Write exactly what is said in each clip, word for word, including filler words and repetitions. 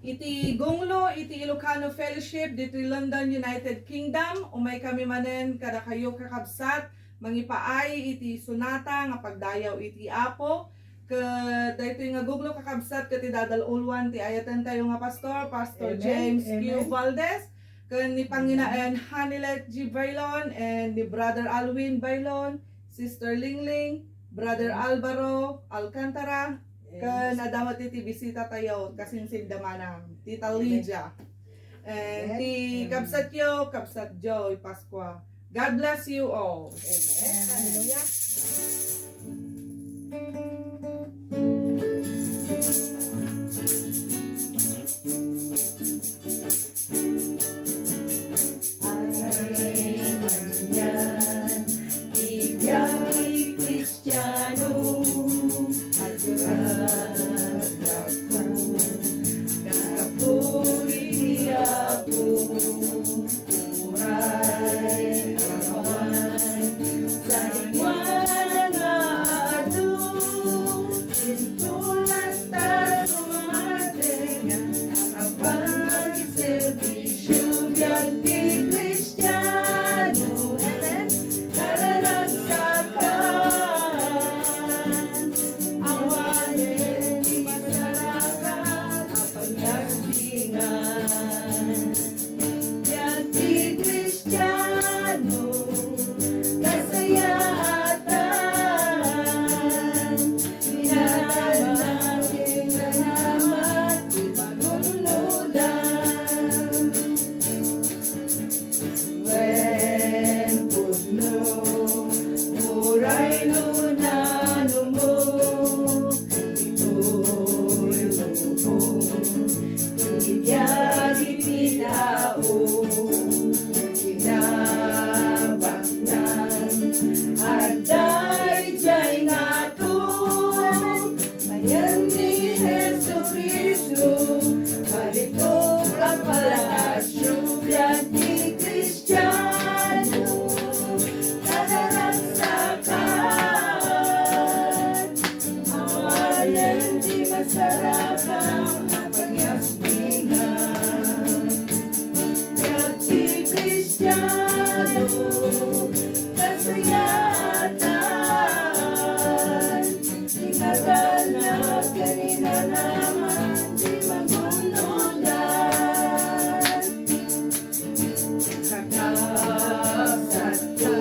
Iti gunglo iti Ilocano Fellowship ditoy London, United Kingdom, umay kami manen kadakayo, kakabsat, mangipaay iti sonata nga pagdayaw iti Apo. Ket daytoy nga gunglo, kakabsat, ket idadal-uloan ti ayatentayo nga pastor, Pastor Amen, James Q amen. Valdez, ken ni Panginaen Hanilet G Bailon and ni Brother Alwin Bailon, Sister Lingling, Brother Alvaro Alcantara, ken adda met iti bisita tayo, kasinsinda manang, Tita Lydia. And ti kabsatyo, Kabsat Joy Pascua. God bless you all. Amen. Hallelujah. Ay, ania, ti biag ti Kristiano, agradakko, nakapuri ti Apo, uray awan sa inwana nga adu. Intolan ta sumaten, apan agserbisyo, biag ti Kristiano, amen. Kararagsakan, awanen ti masarakan a pagyaspingan. Biag ti Kristiano, kasayaatan, inatana ken nanamat ti pangunodan. Wen pudno, uray no nanumo, ditoy lubong, ti biag ti tao, kinabaknang adda idiay ngato. Ayan ni Jesucristo, balitok a palasyo, biag ti Kristiano, kararagsakan, awanen ti masarakan a pagyaspingan. Biag ti Kristiano, kasayaatan, inatana ken inanaman ti pangunodan. Kakabsatko,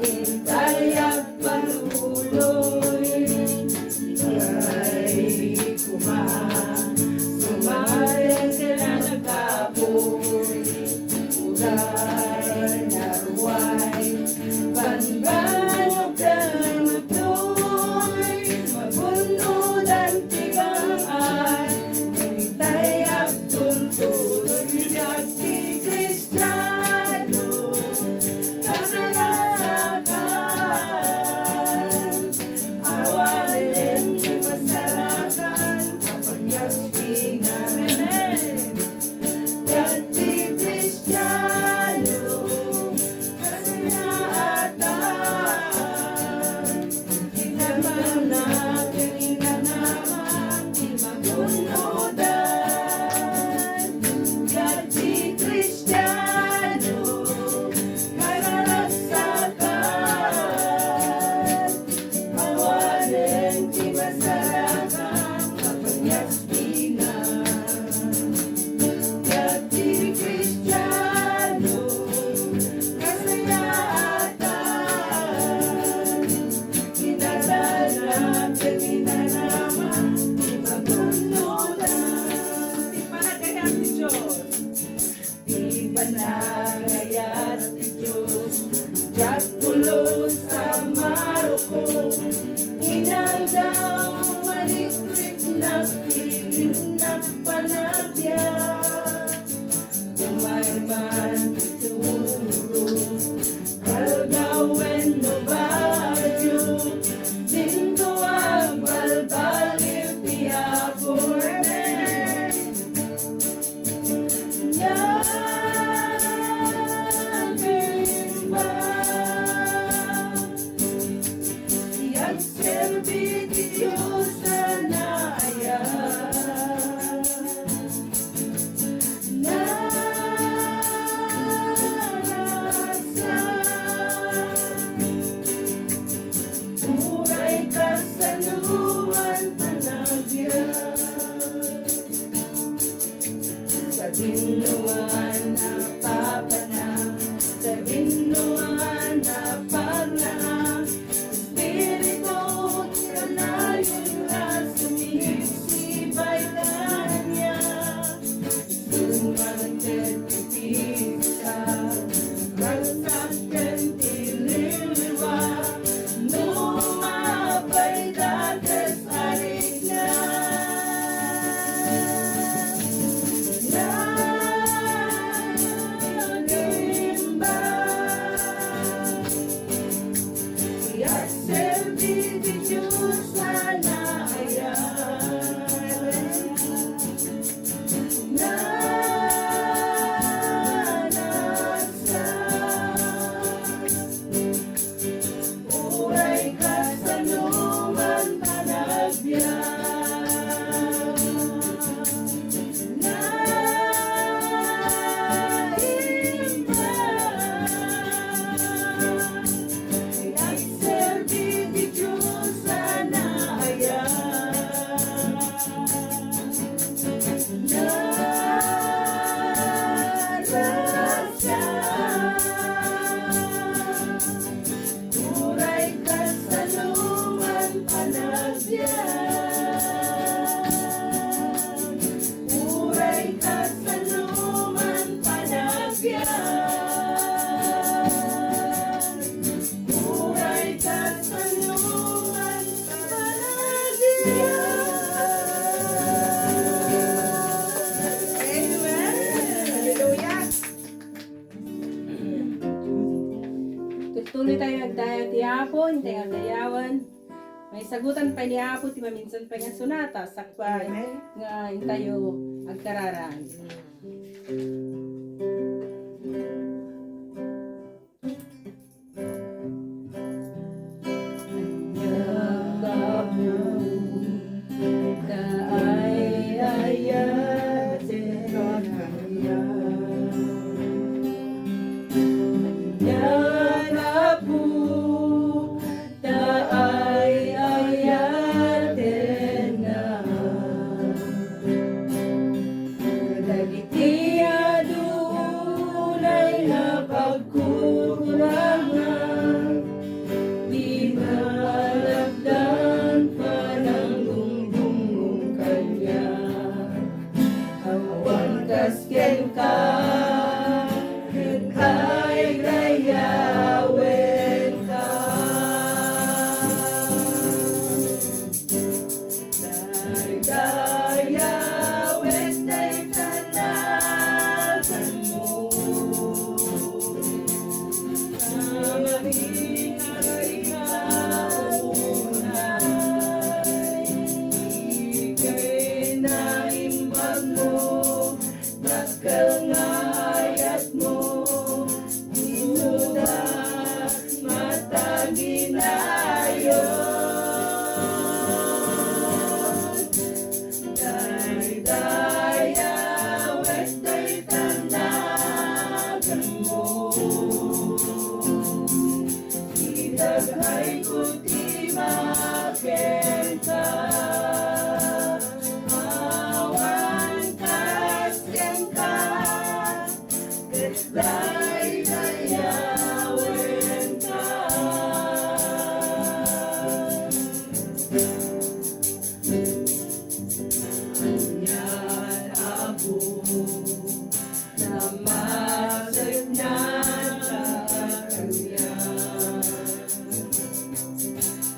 intay agpaluloy, ay koma, sumaten ken agkapoy, uray naruay, banbannog ken utloy, magunnodan ti bang-ay, intay agtultuloy, biag ti Kristiano, kararagsakan, awanen ti masarakan a pagyaspingan. Biag ti Kristiano, kasayaatan, inatana ken inanaman ti pangunodan. Biag ti Kristiano, kararagsakan, awanen ti masarakan a pagyaspingan. Biag ti Kristiano, kasayaatan, inatana ken inanaman ti pangunodan. Ti panagayat ti Dios. Ti panagayat ti Dios, diak pulos a maruko, inaldaw, malikliknak, pilinnak, panagbiag. Umayman ti turo, aldaw wenno barrio, dinto agbalbaliw ti Apo. Amen. Agserbi ti Dios a naayat. Uray kasano man panagbiag, uray kasano man panagbiag. Amen. Hallelujah. Tutuloy tayo agdayag ti Apo, intay agdayawen. Maisagutan pay ni Apo ti maminsan pay nga sonata, sakbay Amen. Nga intayo agkararag. Ania, Apo, ta ay-ayaten dayta. Ania, Apo, ta ay-ayatennak. Dagiti adu unay a pagkukurangan, dina alagdan panangdungdungngo kaniak. Awan kas kenka, ket ay-ayawenka. Daydayawen dayta naganmo. Amin nga ikaw unay, ikay naimbagmo, dakkel nga ayatmo, isuda mataginayon. Daydayawen dayta naganmo. Idag-ayko ti makenka. Awan kas kenka. Ket daydayawenka. Ania, Apo, ta maseknanka kaniak.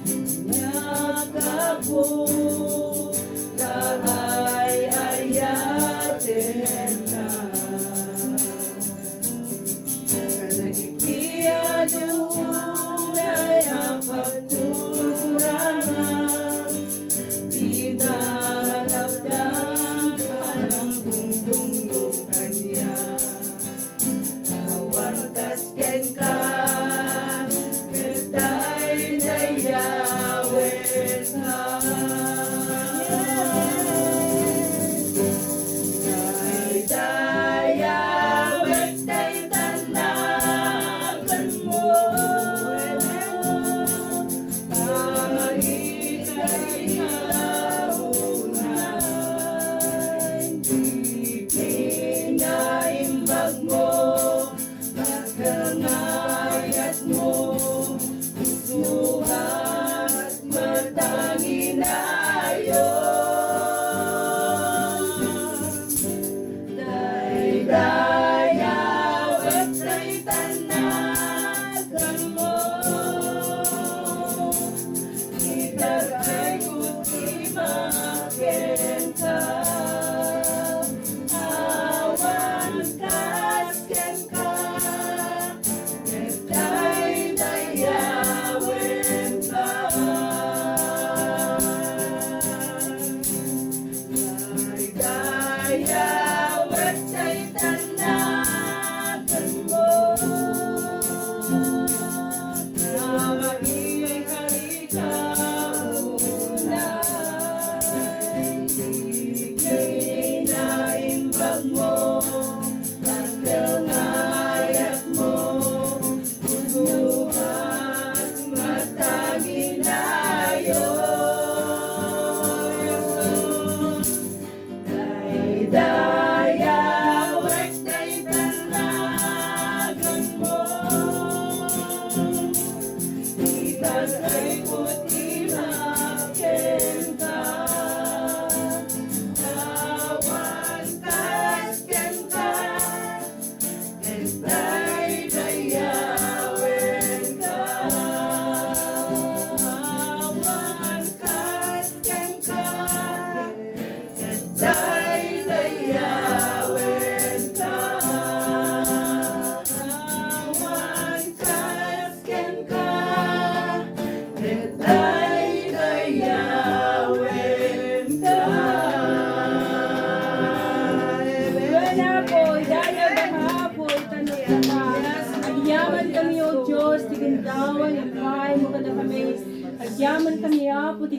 Ania, Apo, ta ay-ayatennak. Kadagiti adu unay a pagkukurangan, dina alagdan panangdungdungngo kaniak. Awan kas kenka, ket daydayawenka. Daydayawen dayta naganmo. Iti naimbagmo, dakkel nga ayatmo, isuda mataginayon. Daydayawen dayta naganmo. Idag-ayko ti makenka. Awan kas kenka. Daydayawenka.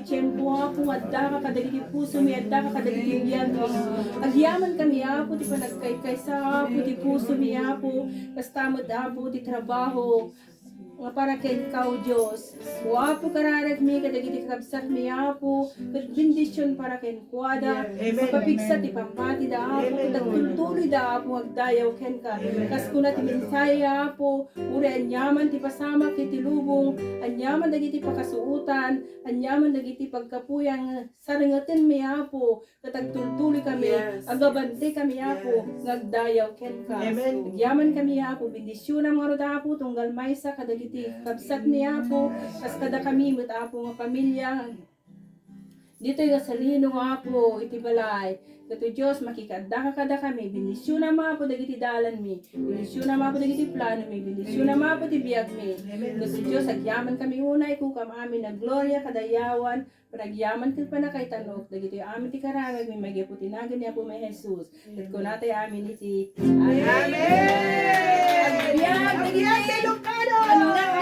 tiempo, Apo, nga addaka kadagiti pusomi, addaka kadagiti biagmi. Agyamankami, Apo, ti panagkaykaysa, Apo, ti pusomi, Apo. Kasta met, Apo, ti trabaho nga para kenka, O Dios. O Apo, kararagmi kadagiti kakabsatmi, Apo, ket bendision para kenkuada. Yes. Amen. Mapapigsa ti pammatida, Apo, ket agtultuloyda, Apo, nga agdayaw kenka. Amen. Kas kuna ti mensahe, Apo, uray aniaman ti pasamak iti lubong, aniaman dagiti pakasuotan, aniaman dagiti pagkapuyan, sarengetenmi, Apo, ket agtultuloy kami, Yes. agabante kami, Apo, Yes. nga agdayaw kenka. Amen. Agyamankami, Apo, bendisionam ngarud, Apo, tunggal maysa kadagiti Yes. kabsatmi, Apo, kas kadakami met, Apo, nga pamilya. Ditoy nga salino, Apo, iti balay. Ket, O Dios, makikaddaka kadakami. Bendisionam, Apo, dagiti dalanmi. Bendisionam, Apo, dagiti planomi. Bendisionam, Apo, ti biagmi. Amen. Ket, O Dios, agyamankami unay, kukam amin a gloria, kadayawan, panagyaman ken pannakaitan-ok dagitoy amin ti kararagmi, maigapu ti nagan ni Apomi a Jesus. Ket kunatayo amin iti Amen. Amen. Agbiag, agbiag, Ilocano! Annak